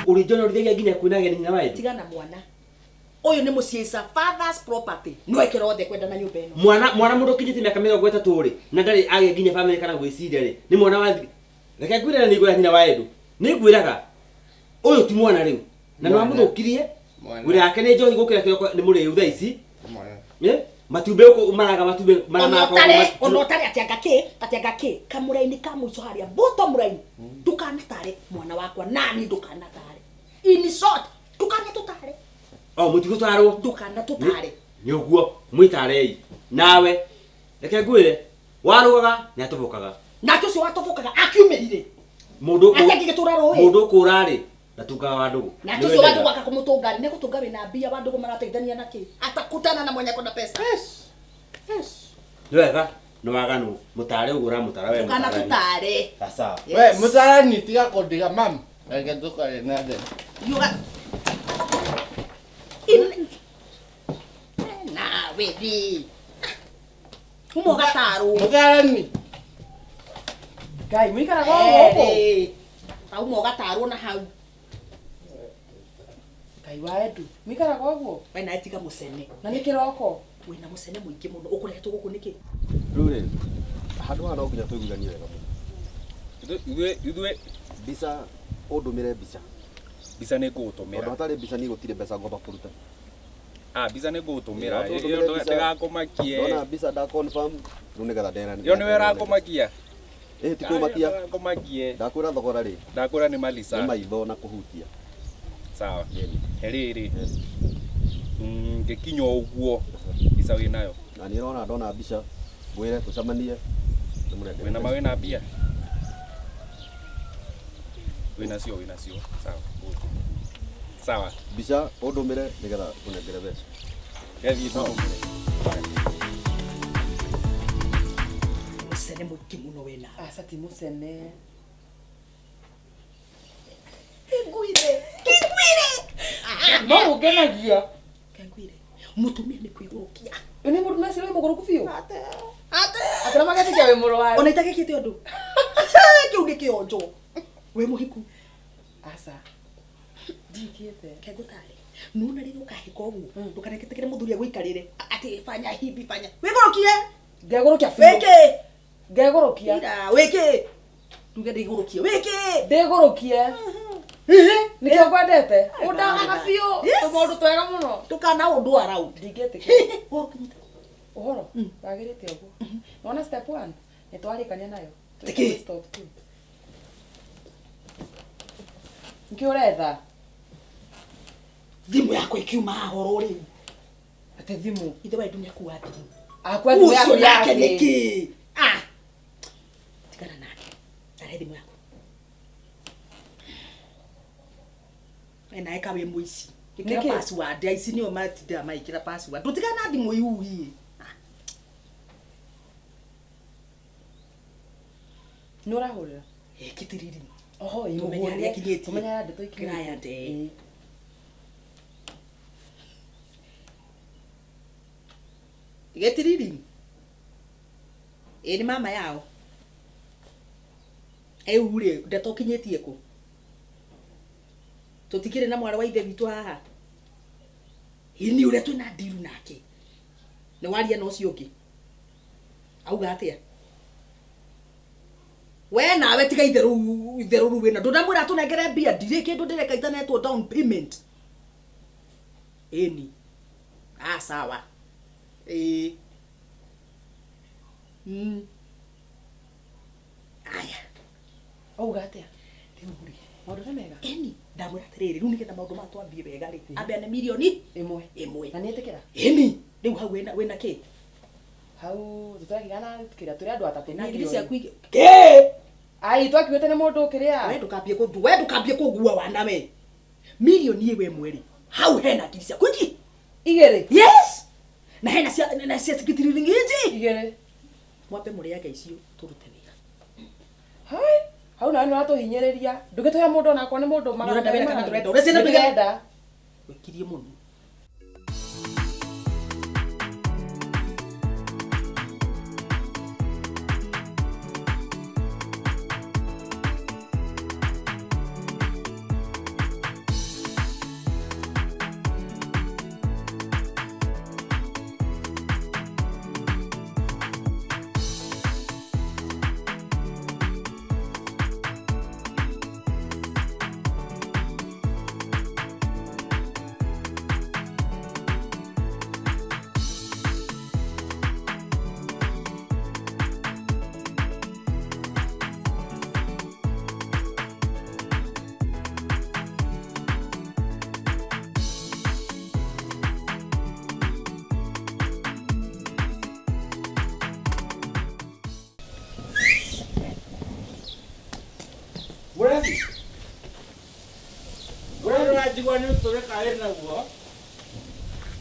Ũrĩnjonorithagia nginya kwĩna ageni nyina wa Edu. Tigana mwana. Ũyũ nĩ mũciĩ, is a father's property. No eke rothe kwenda na nyũmba ĩno. Mwana mũndũ ũkinyĩtie mĩaka 30 rĩ, na ndarĩ agĩa nginya famĩlĩ kana gwĩciria rĩ, nĩ mwana wa, reke ngwĩre, na nĩ ngwĩra nyina wa Edu, nĩ ngwĩraga ũyũ ti mwana rĩu na nĩ Mwana. wamũthũkirie. Mwana. Wĩra wake nĩ njohi gũkĩra kĩroko, nĩ mũrĩu thaa ici. Mwana. Eh, matumbĩ gũkũ maraga matumbĩ marĩa Ona makoragwo ũtarĩ ona ũtarĩ atĩ anga kĩ atĩ anga kĩ kamũraini ka mũico harĩa bottom line, ndũkanatare mwana wakwa nani, ndũkanatare, in short, ndũkanatũtare. O mũtigũtarwo. Ndũkanatũtare. Nĩ ũguo mwĩtarei nawe, reke ngwĩre, warũgaga nĩ atobokaga. Nake ũcio watobokaga akiumĩrire. Mũndũ Ate angĩgĩtũra rũĩ. Mũndũ ũkũra rĩ, ndatungaga wa ndũgũ. Nake ũcio wa ndũgũ akakũmũtũnga nĩ gũtũnga wĩna mbia, wa ndũgũ marateithania nakĩ? Atakutana na mwenye kona pesa. Nĩ wega, nĩ waganu mũtare ũguo ũramũtara we mũtarani. Ndũkanatũtare. Sawa. We mũtarani, tiga kũndiga mam, reke tũkare na ndere. Yuga in nawe thi uma ũgatarwo. Mũtarani. Ngai, mũikaraga o gũkũ? Erĩ. Auma ũgatarwo na hau. Ngai wa Edu, mũikaraga ũguo? We nawe tiga mũcene. Na nĩ kĩroko. Wĩna mũcene mũingĩ mũno, ũkũrehetwo gũkũ nĩkĩ? Rĩu rĩ, handũ haha no nginya tũiguithanie wega mũno. Ithuĩ Mbica, ũndũmĩre mbica. Mbica nĩ Tondũ ngũgũtũmĩra. Hatarĩ mbica niĩ gũtirĩ mbeca ngomba kũruta. Ah, mbica nĩ ngũgũtũmĩra. Ĩĩ, Ĩyo ũndũmĩre mbica. ndĩgakũmakie. Ndona mbica nda confirm rĩu nĩgetha nderane. Ĩyo nĩwe ĩrakũmakia. Ĩĩ, ti kũmakia. Ndĩgakũmakie. Ndakwĩra thogora rĩ, Ndakwĩra nĩ malisa. Nĩ maitho na kũhutia. Sawa. Ĩni. He rĩrĩ. Ngĩkinya ũguo mbica wĩnayo. Na niĩ ũrona ndona mbica ngwĩre tũcemanie ndĩmũnengere Wĩna ma mbeca. wĩna mbia? Wĩnacio, wĩnacio. Sawa. Sawa. Mbica ũndũmĩre nĩgetha ngũnengere mbeca. Gethiĩ tũtũmĩre. Mũcene mũingĩ mũno we nawe. Aca, ti mũcene. Ngwire, ngwire. No ũngenagia. Ngwire, mũtumia nĩ kwĩgũrũkia. Ĩ, nĩ mũndũ nacira wĩ mũgũrũku biũ. Ate ate. Atĩ na magetĩkia wĩ mũrwaru. Ona itagĩkĩte ũndũ kĩu nĩ kĩonjo wĩ mũhiku. Aca, ndikĩte. Kengũtare, nona rĩrĩa ũkahĩka ũguo, ndũkanetĩkĩre mũthuri agũikarĩre atĩ fanya hivi, fanya, wĩgũrũkie. Ngegũrũkia biũ. Wĩkĩ? Ngegũrũkia. Ira wĩkĩ? Nduge ndĩgũrũkie, wĩkĩ? Ndĩgũrũkie. Nĩkĩo ngwendete, ũndagaga biũ. Yes. Tũmaũndũ twega mũno. Ndũkana ũndũ arau. Ndingĩtĩkĩra. Ũkinyĩte. Ũhoro wagĩrĩte ũguo nona step one nĩ twarĩkania nayo. Tĩkĩ? Step two nĩkĩ ũretha? Thimũ yakwa ĩkiuma horo rĩu. Atĩ thimũ? Ithe wa Edu nĩakua thimũ. Akua thimũ yaku? Ũcio nake Yake? nĩkĩ? Ah, tigana nake, ndare thimũ yaku. We nawe ka wĩ mũici, ĩkĩra Nĩkĩ? password. Aici nĩo matindaga magĩkĩra password. Ndũtigana na thimũ iuhi. Nĩ ũrahũrĩra? Ĩkĩtiriri. Oho, ĩ, Tũmenye harĩa mũhũrĩre. akinyĩtie. Tũmenye harĩa ndeto ikinyĩte. Client, eh. Ĩ. Gĩtiriri, ĩ nĩ mama yao rĩu rĩ, ndeto ũkinyĩtie kũ? Tũtikĩrĩ na mwarĩ wa ithe witũ haha, ĩni ũrĩa twĩna ndiru nake, nĩ waria na ũcio ũngĩ auga atĩa? We nawe tiga itherũ, itherũ rĩu wĩna ndũnamwĩra atũnengere mbia, ndirĩ kĩndũ ndĩreka itanetwo down payment. Ĩni, ah, sawa, ĩĩ. Aya. Auga atĩa? Rĩu rĩ, Maũndũ nĩ mega. Ĩni, ndamwĩra atĩrĩrĩ, rĩu nĩgetha maũndũ maya twambie wega rĩ, ambe ane mirioni 1. 1. Na nĩ etĩkĩra? Ĩni, rĩu hau wĩna kĩ? Hau tũtũrakigana kĩrĩa tũrĩ andũ atatũ. Na ngiri Mirioni. ciaku igĩ kĩ? Ai, twakiuĩte nĩ mũndũ kĩrĩa. We ndũkambie kũndu, we ndũkambie kũngua wana we. Mirioni ĩyo 1 rĩ, hau hena ngiri ciaku ingĩ 2. Yes, na hena cia na cia tikitiriringi 2. Mwambe mũrĩage icio tũrute wĩra. Hai, hau nawe nĩ ũratũhinyĩrĩria, ndũgĩtũhe mũndũ onakorwo nĩ mũndũ. Nĩ ũrenda wĩra kana ndũrenda? Ũreciria Nĩ ndĩrenda. Wĩkirie mũno. Mũrebi. Mũrebi ũranjigua nĩ ũtũrĩka wĩ naguo.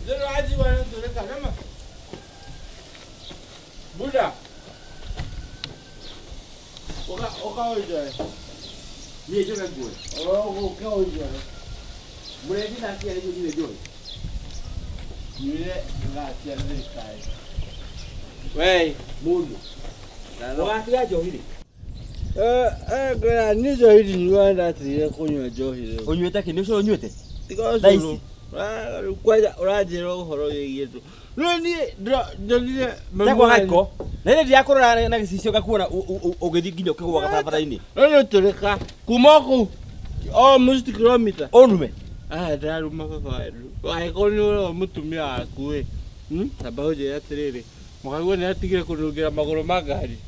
Nĩ ũranjigua nĩ ũtũrĩka nĩma. Buda. Ũka ũka ũnjoe. Niĩ njoke nguoe. Ũka ũnjoe. Mũrebi thaa cigana nĩguo nyue njohi? Nyuire thaa cia thirikari. Wei. Mũriũ. Ũgatiga njohi rĩ? Ngwĩra niĩ njohi ndinyuaga ndatigire kũnyua njohi rĩu. Ũnyuĩte kĩ? Nĩ ũcũrũ ũnyuĩte? Tiga Thaa ũcũrũ. ici? Rĩu kwanja ũranjĩra ũhoro wĩgiĩ ndũ. No niĩ ndonire Tekwa gako. Na rĩrĩ ndirakũrora na gĩcicio ngakuona ũgĩthiĩ nginya ũkĩgũaga barabara-inĩ. No nĩ ũtũrĩka kuma o kũu almost kilomita. Ũnume. Aya ndaruma baba wanyu. Angĩkorwo nĩ ũrĩa mũtumia waku ĩ. Amba ũnjĩre atĩrĩrĩ, mũkaguo nĩ atigire kũnungĩra magũrũ ma ngari.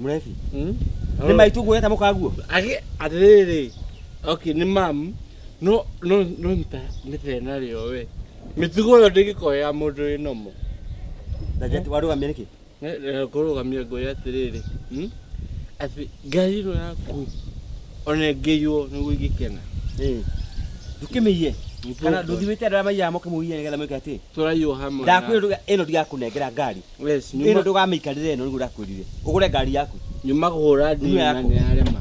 Mũrebi. Nĩ maitũ nguonete mũkaguo? Agĩ atĩrĩrĩ, okay nĩ mamu no no no nĩ nĩ tena rĩo we. Mĩtugo ĩyo ndĩngĩkorwo ya mũndũ wĩ nomo. Na njati warũgamia nĩkĩ? Kũrũgamia ngwĩre atĩrĩrĩ, atĩ ngari ĩno yaku ona ĩngĩiywo nĩguo ingĩkena. Ndũkĩmĩiye. Kana ndũthiĩte andũ arĩa maiyaga moke mũiye nĩgetha mwĩke atĩ. Tũraiywo hamwe. Ndakwĩra ĩno ndigakũnengera ngari. Yes, Ĩno ndũgamĩikarĩre ĩno nĩguo ndakwĩrire. Ũgũre ngari yaku. Nyuma kũhũra ndiri na nĩ yarema.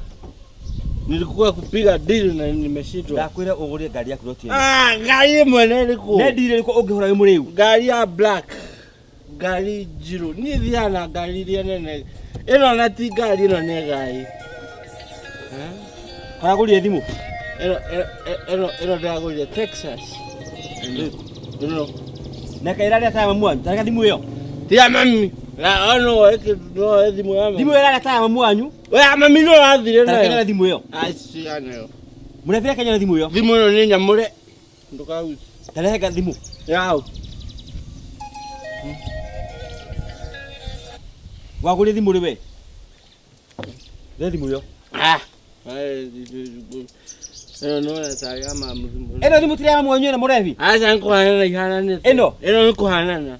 Nilikuwa kupiga dili na nimeshindwa. Ndakwĩra ũgũre ngari yaku no ti ĩno. Ah, ngari ĩmwe nĩ ĩrĩkũ? Nĩ ndiri ĩrĩkũ ũngĩhũra wĩ mũrĩu? Ngari ya black. Ngari njirũ. Niĩ thiaga na ngari iria nene. Ĩno na ti ngari ĩno nĩ ngari. Karagũrire thimũ? Ĩno ĩno ĩno ndĩragũrire Texas. Ĩno. Na kaĩ ĩrarĩa ta ya mamu wanyu? Tareka thimũ ĩyo. Ti ya mami. Na ono woe no woe thimũ ya mami. Thimũ ĩyo ĩrarĩa ta ya mamu wanyu? We ya mami no ũrathire Tareka nayo. nyone thimũ ĩyo. Acia nayo. Mũrebi reke nyone thimũ ĩyo. Thimũ ĩno nĩ nyamũre. Ndũkagucie. Tareka thimũ. Yao. Wagũrire thimũ rĩ we? Re thimũ ĩyo. Ah. Ĩno no tarĩ ya mamu thimũ. Ĩno thimũ ti ya mamu wanyu ĩno mũrebi? Aca nĩ kũhanana ihananĩte. Ĩno? Ĩno nĩ kũhanana.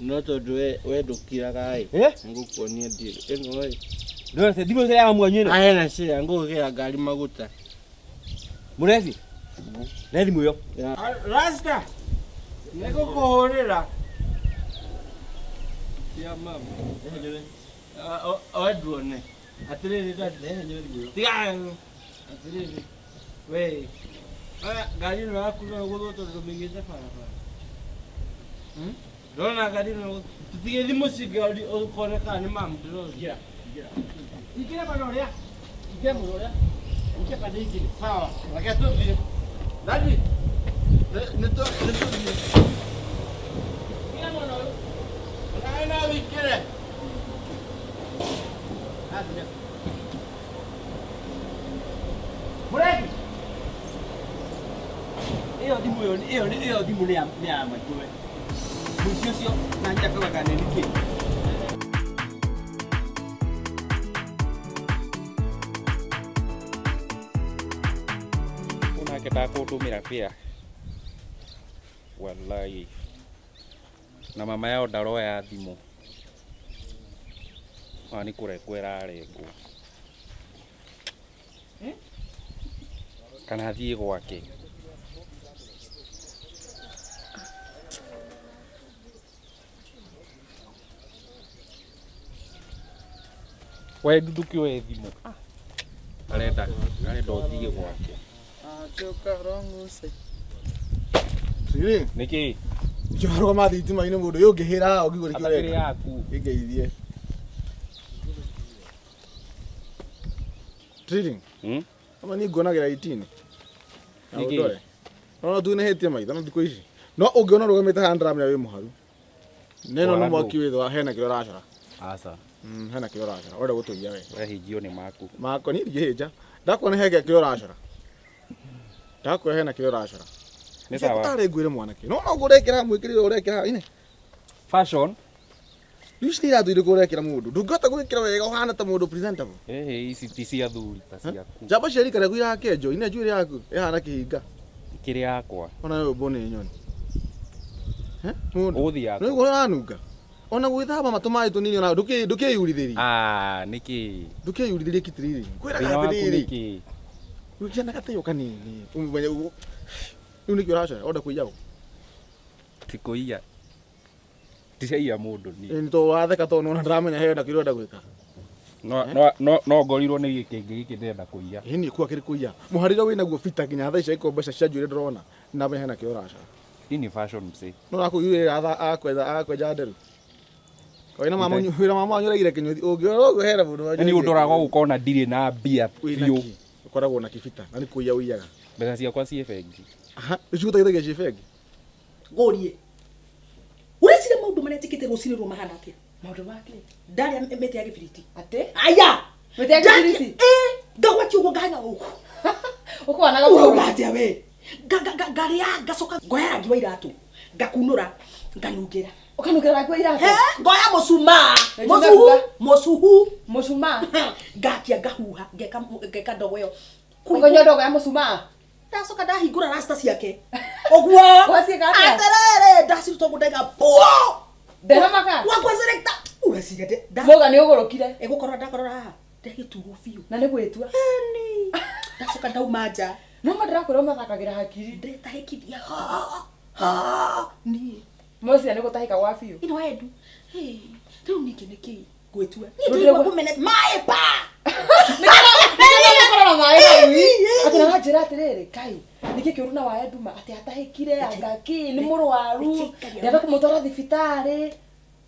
No tondũ we ndũkiraga ĩ. Ngũkuonia deal. Ĩno ĩ. Ndũrete thimũ ti ya mamu wanyu ĩno? Ahena share ngũgĩra ngari maguta. Mũrebi? Re thimũ ĩyo. Rasta. Nĩngũkũhũrĩra. Ya mamu. Oe nduone. Atĩrĩrĩ daddy. Tiga. Atĩrĩrĩ. We. Aya ngari ĩno yaku no ĩgũthwo tondũ ndũmĩigĩte barabara. Ndona ngari ĩno tũtige thimũ cingĩ ũkone kana nĩ mamu ndĩroria. Ingĩra mwena ũrĩa. Ingĩra mwena ũrĩa. Ingĩra pande ingĩ. Sawa. Reke tũthiĩ. Daddy. Nĩ tũthiĩ. Ingĩra mwena ũyũ. Nawe no wĩingĩre. Mũrebi. Ĩyo thimũ ĩyo ĩyo ĩyo thimũ nĩ ya nĩ ya maitũ we. Mũici ũcio na nyina akauga kana nĩ kĩ. Unake ndakũndũmĩra fare. Wallahi. Na mama yao ndaroya thimũ. Ona nĩ kũrengwo ĩrarengwo. Kana thiĩ gwake. We ndũkĩoe thimũ. Arenda arenda ũthiĩ gwake. Siri. Nĩkĩ? Ũkĩrũgama thitima-inĩ mũndũ ũyũ ũngĩhĩra haha ũngĩigua nĩkĩo Atakĩrĩ ũreka. yaku. Ĩngeithie. Trading. Ama niĩ nguonagĩra 18. Na Nĩkĩ? ũndore. No tunĩhĩtie maitho na thikũ ici. No ũngĩona ũrũgamĩte haha ndĩramenya wĩ mũharu. Neno Wara nĩ mwaki ndũ. wĩ thwa hena kĩrĩa ũracora. Aca. Hena kĩrĩa ũracora. Ũrenda gũtũiya we. Wehingio nĩ maku. Makwa niĩ ndingĩhĩnja. Ndakuona he kĩrĩa ũracora. Ndakuona hena kĩrĩa ũracora. Nĩ sawa. Tarĩ ngwĩre mwanake. No no ũrekĩra mwĩkĩrĩre ũrekĩra ine. Fashion. Rĩu ici nĩ iratũ irĩkũ ũrekĩra mũndũ. Ndũngĩhota gwĩkĩra wega ũhana ta mũndũ presentable. Ĩhĩ ici ti cia thuri ta ciaku. Njamba cia rika rĩaku irakenjwo ine njuĩrĩ yaku ĩhana kĩhinga. Kĩrĩ yakwa. Ona ũyũ mbũ nĩ nyoni. Mũndũ. Ũgũthiĩ yakwa. Nĩ ũguo ũranunga. Ona gwĩthamba matũ maĩ tũnini ona ndũkĩyurithĩrie. Ah, nĩkĩ? Ndũkĩyurithĩrie kitiriri. Ngwĩraga Thĩna waku atĩrĩrĩ. nĩkĩ? Wĩkia na gatĩo kanini. Ũmenye ũguo. Rĩu nĩkĩ ũracoya? Ũrenda kũiya ũ? Ti kũiya. Ndiraiya mũndũ niĩ. Ĩ, nĩ tondũ watheka tondũ nĩwona ndĩramenya he na kĩrĩa ũrenda gwĩka. No no no no ngorirwo nĩ gĩkĩngĩ gĩkĩ ndĩrenda kũiya. Ĩ niĩ kuga kĩrĩ kũiya. Mũharĩre wĩnaguo bita nginya thaa ici angĩkorwo mbeca cia njuĩrĩ ndũrona. Nĩndamenya hena kĩrĩa ũracoya. Hii ni fashion msee. No ũrakũiyũrĩra akwenja nderu. Wĩna mama wĩna mama wanyu ũraigire kĩnyũthi ũngĩona ũguo hena mũndũ wanyu. Yaani ũndoraga ũkona ndirĩ na mbia Wĩna biũ. kĩ? Ũkoragwo na kĩbita na nĩ kũiya ũiyaga. Mbeca ciakwa ciĩ bengi. Aha, nĩcigũteithagia ciĩ bengi? Ngũrie. Ũreciria maũndũ marĩa njĩkĩte rũcinĩ rũu mahana atĩa? Maũndũ ma kĩ? Ndarĩa mĩtĩ ya gĩbiriti. Atĩ? Aya! Mĩtĩ ya gĩbiriti? Ĩ, ngagwatia ũguo ngahanya gũkũ. Ũkũhanaga Ũrauga atĩa we? Ngarĩa ngacoka ngoya rangi wa iratũ. Ngakunũra nganungĩra. Ũkanungĩra rangi wa iratũ? He, ngoya mũcumaa. Na Mũcuhu, njuga mũcuhu. Mũcumaa? Ngakia ngahuha, ngeka ngeka ndogo ĩyo. Ũkanyua ndogo ya mũcumaa? Ndacoka ndahingũra rasta ciake. Ũguo. Waciĩka atĩa? Atĩrĩrĩ, ndaciruta ũguo ndaiga mbuo. Nderamaka? Wakwa selector. Ũreciria Mũga nĩ ũgũrũkire. Ĩgũkorora ndakorora haha. Ndagĩturwo biũ. Na nĩ gwĩtua. Ĩni. Ndacoka ndauma nja. No ma ndĩrakwĩra ũmathakagĩra hakiri. Ndĩretahĩkithia. Ha. Niĩ. Meciria nĩ gũtahĩka gwa biũ. Ĩno endu. Hey, rĩu ningĩ nĩkĩ ngwĩtua? Niĩ Rĩu ndĩraigua ndĩraigua- ngũmenete maĩ pa. Nĩkĩo maĩ hau. Atĩ na wanjĩra atĩrĩrĩ, Kai, nĩkĩ kĩũru na wae nduma atĩ atahĩkire anga kĩ nĩ mũrwaru ndĩrenda kũmũtwara thibitarĩ.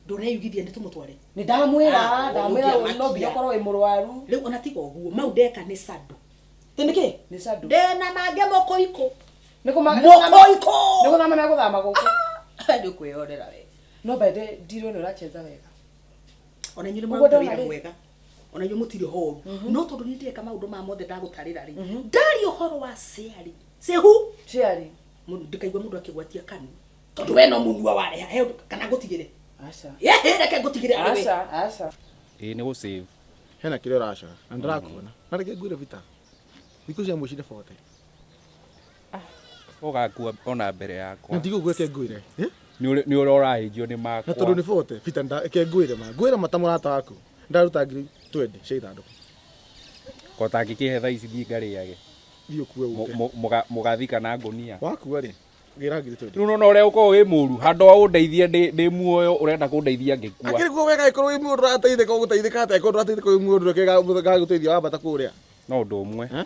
Ndũreyugithia nĩ tũmũtware. Nĩ ndamwĩra, Ah, ndamwĩra ũngĩamakia. no nginya ũkorwo wĩ mũrwaru. Rĩu ona tiga ũguo mau ndeka nĩ sando. Tĩ nĩkĩ? Nĩ sando. Ndĩna mangĩ mũkũikũ. Nĩ kũma- Mũkũikũ. Nĩ gũthama megũthama gũkũ. Nĩ ũkwĩyonera we. No by the ndirwo nĩ ũracheza wega. Ona inyuĩ nĩ Ũguo mũraruta ndona wĩra rĩ. mwega. Ona inyuĩ mũtirĩ horu. No tondũ niĩ ndireka maũndũ maya mothe ndagũtarĩra rĩ. Ndaria ũhoro wa ciari. Cehu. Ciari. Ndikaigua mũndũ akĩgwatia kanua. Tondũ we no mũnua wareha. He ũndũ kana ngũtigĩre. Aca. Ĩhĩ reke ngũtigĩre arĩ we. Aca, aca. Ĩ nĩ gũsave. Hena kĩrĩa ũracoya na ndĩrakuona. Na reke ngwĩre bita. Thikũ cia mũici nĩ bote. Ũgakua ona mbere yakwa. Na ndigũkũ reke ngwĩre. Eh? Nĩ ũrĩa ũrahĩnjio nĩ Na tondũ nĩ makwa. bote bita reke ngwĩre ma. Ngwĩre ma ta mũrata waku. Ndaruta ngiri twendi cia ithandũkũ. Ko tangĩkĩhe thaa ici thiĩ ngarĩage. Thiĩ ũkue ũke. Mũgathika na ngũnia. Wakua rĩ, gĩra ngiri twendi. Rĩu nona ũrĩa ũkoragwo wĩ mũru handũ wa ũndeithie ndĩ muoyo ũrenda kũndeithia ngĩkua. Akĩrĩ kuo wega angĩkorwo wĩ muoyo ndũrateithĩka ũgũteithĩka atĩa angĩkorwo ndũrateithĩka wĩ muoyo ndũgagũteithia wambata kũrĩa. No ũndũ ũmwe.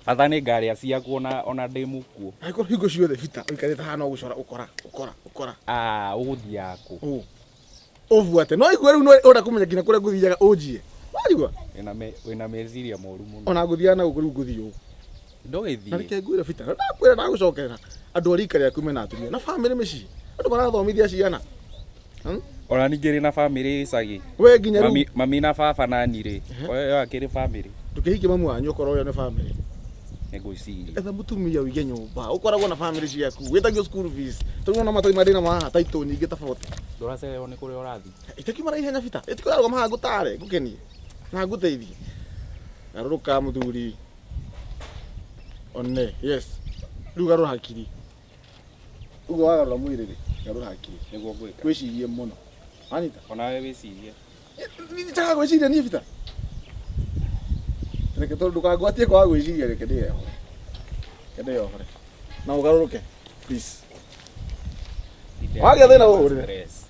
Bata nĩ ngarĩa ciaku ona ndĩ mũkuũ. Angĩkorwo hingo ciothe bita ũikarĩte haha no gũcora ũkora ũkora ũkora. Ah, ũgũthiaga kũ? Ũbuate. No igue rĩu no ũrenda kũmenya nginya kũrĩa ngũthiaga ũnjie. Wajigua? Wĩna meciria moru mũno. Ona ngũthiaga na gũkũ rĩu ngũthiĩ ũũ. Ndũgĩthiĩ. Na reke ngwĩre bita, ndakwĩra ndagũcokerera. Andũ a rika rĩaku mena atumia na bamĩrĩ mĩciĩ. Andũ marathomithia ciana. Ona ningĩ rĩ na bamĩrĩ gĩcagi. We nginya rĩu- Mami na baba na niĩ rĩ. Ũyũ akĩrĩ bamĩrĩ. Ndũkĩhikie mamu wanyu okorwo ũyũ nĩ bamĩrĩ. Nĩ ngwĩciria. Etha mũtumia ũige nyũmba, ũkoragwo na bamĩrĩ ciaku, wĩtagio school fees. Tondũ ona matoi marĩ na mahaha taitũ nyingĩ ta bote. Ndũracererwo nĩ kũrĩa ũrathiĩ. Itakiuma na ihenya bita. Ĩtikũrarũgama haha ngũtare, ngũkenie. Na ngũteithie. Garũrũka mũthuri. One, yes. Rĩu garũra hakiri. Ũguo wagarũra mwĩrĩ rĩ, garũra hakiri. Nĩguo ngwĩka. Wĩcirie mũno. Wanyita? Onawe wĩcirie. Njagaga gwĩciria niĩ bita. Reke tondũ ndũkangwatie kwaga gwĩciria reke ndĩyohore. Reke ndĩyohore. Na ũgarũrũke, please. Wagĩa thĩna ũhũrĩre. Stress.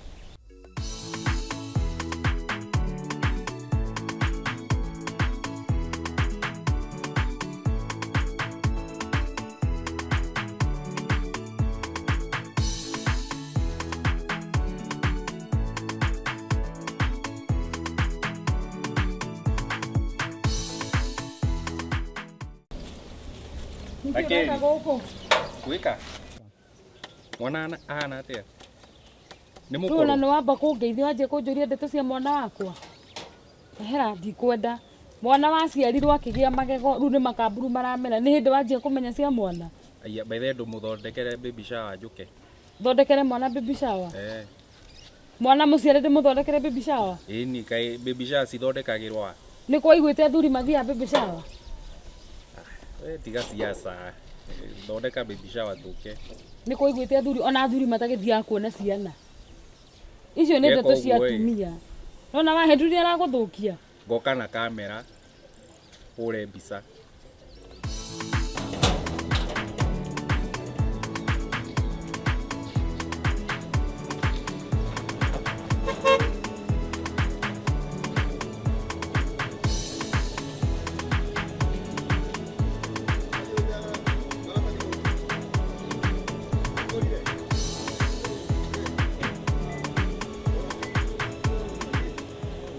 Nĩkĩ ũreka gũkũ? Gwĩka. Mwana ahana atĩa? Nĩ Rĩu ona mũkũrũ. nĩ wamba kũngeithia wanjia kũnjũria ndeto cia mwana wakwa. Ehera ndikwenda. Mwana waciarirwo akĩgĩa magego rĩu nĩ makamburu maramera. Nĩ hĩndĩ wanjia kũmenya cia mwana. Aya, by the way ndũmũthondekere baby shower njũke. Thondekere mwana baby shower. Eh. Mwana mũciare ndĩmũthondekere baby shower. Ĩni kaĩ baby shower cithondekagĩrwo a? Nĩ kwaiguĩte athuri mathiaga baby shower. We tiga siasa. Thondeka baby shower tũke. Nĩ kwaiguĩte athuri ona athuri matagĩthiaga kuona ciana. Icio nĩ Ngeka ndeto cia ũguo ĩ. atumia. Nona Wahendu nĩ aragũthũkia. Ngoka na kamera hũre mbica.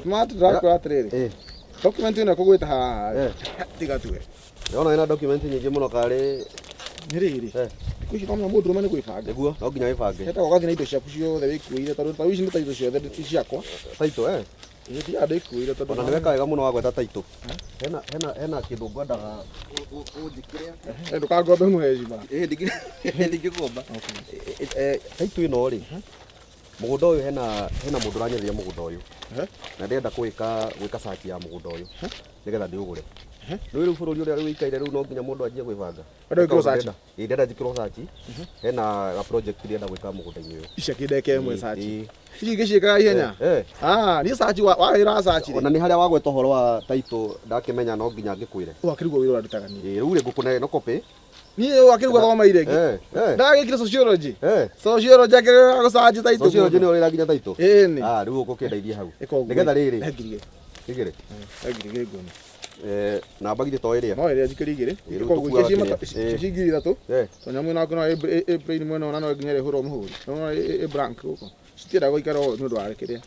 Smart ndĩrakwĩra atĩrĩrĩ Eh. document ĩno ĩkũgwĩta haha Eh. tiga tuge Ndĩrona wĩna document nyingĩ mũno karĩ nĩ rĩrĩ Eh. thikũ ici no mũhaka mũndũrũme nĩ gwĩbanga nĩguo no nginya wĩbange. hetagwo ũgathiĩ na indo ciaku ciothe wĩkuĩire tondũ ta ici nĩ ta indo ciothe ciakwa Taito eh. ĩĩ thiaga ndĩkuĩire tondũ Ona nĩ weka wega mũno wagweta taito. Hena hena hena kĩndũ ngwendaga ũnjĩkĩre. Eh, ndũkangombe mũhecima Ĩ ndingĩkomba. Taito ĩno rĩ mũgũnda ũyũ hena hena mũndũ ũranyenderia mũgũnda ũyũ na ndĩrenda gwĩka gwĩka search ya mũgũnda ũyũ nĩgetha ndĩũgũre. Rĩu rĩu bũrũri ũrĩa wĩikaire rĩu no nginya mũndũ anjie gwĩbanga. Ũrenda gwĩkĩrwo search? Ĩ ndĩrenda njĩkĩrwo search. Hena ga project ndĩrenda gwĩka mũgũnda-inĩ ũyũ. ici akĩndeke ĩmwe Ĩ, search ĩ. ici ingĩ ciĩkaga ihenya Eh, eh. Ah, niĩ search wa wĩra wa search Ona rĩ nĩ harĩa wagweta ũhoro wa taito ndakĩmenya no nginya ngĩkwĩre. wakĩrigwo wĩra ũrĩa ndutaga niĩ Ĩ rĩu rĩ ngũkũne no copy. niĩ wakĩrigwo thomeire ĩngĩ Eh, eh. ndagĩkire sociology Eh. sociology akĩrĩra gũcanji taito Sociology nĩ ũrĩra nginya taito. Ĩni. Ah, rĩu ũgũkĩndeithia hau. Ĩka ũguo. Nĩgetha rĩrĩ. He ngiri igĩrĩ. Igĩrĩ. He ngiri igĩrĩ nguona. Eh, namba githĩ to ĩrĩa. No ĩrĩa njikĩrie igĩrĩ. Ĩ, rĩu Ĩka ũguo, tũkuaga ici kĩrĩa. Ĩ. ici ngiri ithatũ. Eh. Tondũ nyamũ ĩno no ĩ plain mwena ũna no nginya ĩrĩhũrwo mũhũri. No ĩ blank gũkũ. Citienda gũikara ũũ nĩ ũndũ wa kĩrĩa.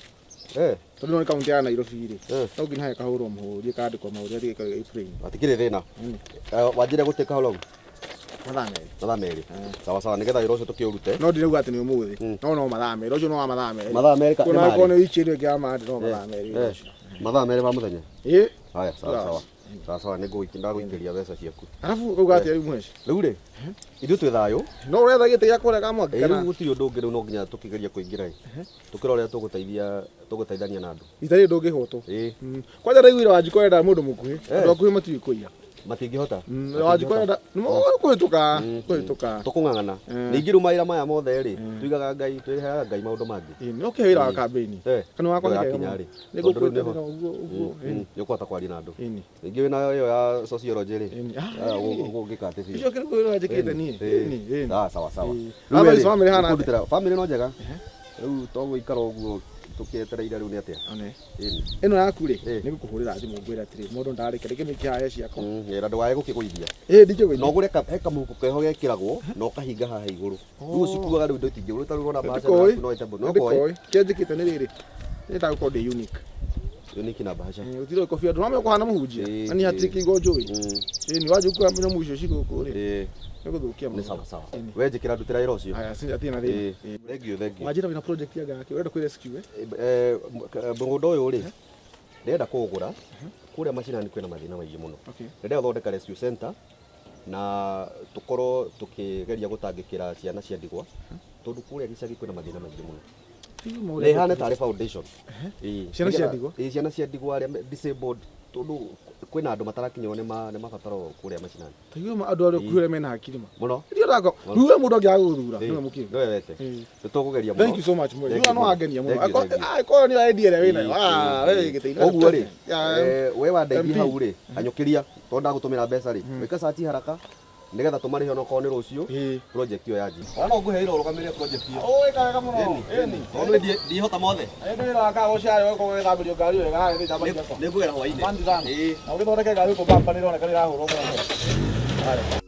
Eh. Tondũ no nĩ kaunti ya Nairobi rĩ. Eh. No nginya hekahũrwo mũhũri ĩkandĩkwo mahũri ĩgathiĩ ĩgaikara ĩ plain. Hatikĩrĩ thĩna. Eh, wanjĩre gũtĩka how long? Mathaa merĩ. Mathaa merĩ. Sawa sawa nĩgetha wĩra ũcio tũkĩũrute. No ndirauga atĩ nĩ ũmũthĩ. No no mathaa merĩ. Ũcio no wa mathaa merĩ. Mathaa merĩ ka- nĩ Kuona marĩ? akorwo nĩ wiki ĩno ĩngĩ ya Monday no mathaa merĩ wĩra Eh, ũcio. Mathaa merĩ ma mũthenya. Ĩ. Haya, sawa Sawa. sawa. Sawa sawa nĩngũgũikia ndagũikĩria mbeca ciaku. Arabu ũkauga atĩa rĩu mũheci? Rĩu rĩ, ithuĩ twĩ thayũ. No ũretha gĩtĩ gĩa kũrĩa ka mwaki Ĩ, kana rĩu gũtirĩ ũndũ ũngĩ rĩu no nginya tũkĩgeria kũingĩra ĩ. Tũkĩrora ũrĩa tũgũteithia tũgũteithania na andũ. rita rĩrĩ ndũngĩhotwo. Ĩ. Kwanja ndaiguire Wanjikũ arenda mũndũ mũkuhĩ. Eh. Andũ akuhĩ matiũĩ kũiya. Matingĩhota. Wanjikũ arenda kũhĩtũka kũhĩtũka. Tũkũng'ang'ana. Ningĩ rĩu mawĩra maya mothe rĩ, tuigaga Ngai, twĩheaga Ngai maũndũ mangĩ. No kĩhe wĩra wa kambĩini. Eh, Kana wakwa nĩ kega yakinya mũno. rĩ. Nĩ Tondũ rĩu ngũkwĩtanĩra nĩho- ũguo ũguo. Mm, nĩ ũkũhota kwaria na andũ. Ĩni. Ningĩ wĩna ĩyo ya sociology rĩ. Ah, Ũgũgĩka atĩ biũ. Icio kĩrĩkũ wĩra njĩkĩte niĩ? Ĩni, Ĩni, ĩni. Ah, sawa sawa. Ĩĩ. Rĩu Family- rĩ, family hana atĩa? nĩkũndutĩra- Family no njega. Rĩu to gũikara ũguo tũkĩetereire rĩu nĩ atĩa? One. Ĩni. Ĩno yaku rĩ, nĩ ngũkũhũrĩra thimũ ngwĩre atĩrĩ, mũndũ ndarĩkia reke mĩkie haha ciakwa. Ĩra ndũgae gũkĩgũithia. Ĩ ndingĩgũithia. Na ũgũre he kamũhuko keho gekĩragwo na ũkahinga haha igũrũ. Rĩu ũcikuaga rĩu indo itingĩgũrũ ta rĩu ũrona bahasha Ndikoĩ. yaku no ĩtambũ. No koĩ. Ndikoĩ. Kĩrĩa njĩkĩte nĩ rĩrĩ. Nĩendaga gũkorwo ndĩ unique. Unique na bahasha. Gũtirĩ kobia andũ no kũhana mũhunjia. Na niĩ hatirĩ kĩingo njũĩ. Ĩni wanjia kuoya nyamũ icio ci gũkũ rĩ. Ĩ. Nĩ gũthũkia Nĩ mũno. sawa sawa. We njĩkĩra ndutĩra wĩra ũcio. Haya, hatirĩ na thĩna. Ĩ. Thank you, thank you. Wanjĩra wĩna project ya gaki, ũrenda kwĩ rescue eh? Eh, mũgũnda ũyũ rĩ ndĩrenda kũũgũra kũrĩa macinani kwĩna mathĩna maingĩ mũno Okay. ndĩrenda gũthondeka rescue center na tũkorwo tũkĩgeria gũtangĩkĩra ciana cia ndigwa tondũ kũrĩa gĩcagi kwĩna mathĩna maingĩ mũno na ĩhane tarĩ foundation Ĩĩ. Ciana cia Nĩgetha- ndigwa? ĩĩ, ciana cia ndigwa arĩa disabled tondũ kwĩna andũ matarakinyĩrwo nĩ nĩ mabataro kũrĩa macinani Taiguo ma andũ arĩa ũkuhĩ arĩa mena hakiri ma. mũno Ndio ndako. Rĩu we mũndũ angĩaga gũgũthura, Ĩĩ, nĩwe mũkĩgu. nĩwe wete nĩ tũkũgeria mũno Thank you so much Mweri. Thank you Rĩu no mũno. wangenia mũno. Thank you, thank you. Akorwo nĩ idea ĩrĩa wĩnayo. Ĩĩ, Ah, ĩĩ, we ĩĩ. gĩtĩ-inĩ. Koguo rĩ, Ya, we wandeithia MP. hau rĩ, anyũkĩria tondũ ndagũtũmĩra mbeca rĩ, wĩka search haraka nĩgetha tũmarĩhe onokorwo nĩ rũciũ project ĩyo yanjie. Ona no ngũhe wĩra ũrũgamĩrĩre project ĩyo. Ũĩ wega mũno. Ĩni. Tondũ niĩ ndihota mothe. Ĩndĩ wĩra wa kagoca rĩ ũkorwo ũgĩthambĩrio ngari wega harĩa thĩinĩ njamba ciakwa. Nĩngũgera hwainĩ. Asante sana. Na ũgĩthondeke ngari gũkũ bamba nĩ ĩroneka nĩ ĩrahũrwo mũno. Haya.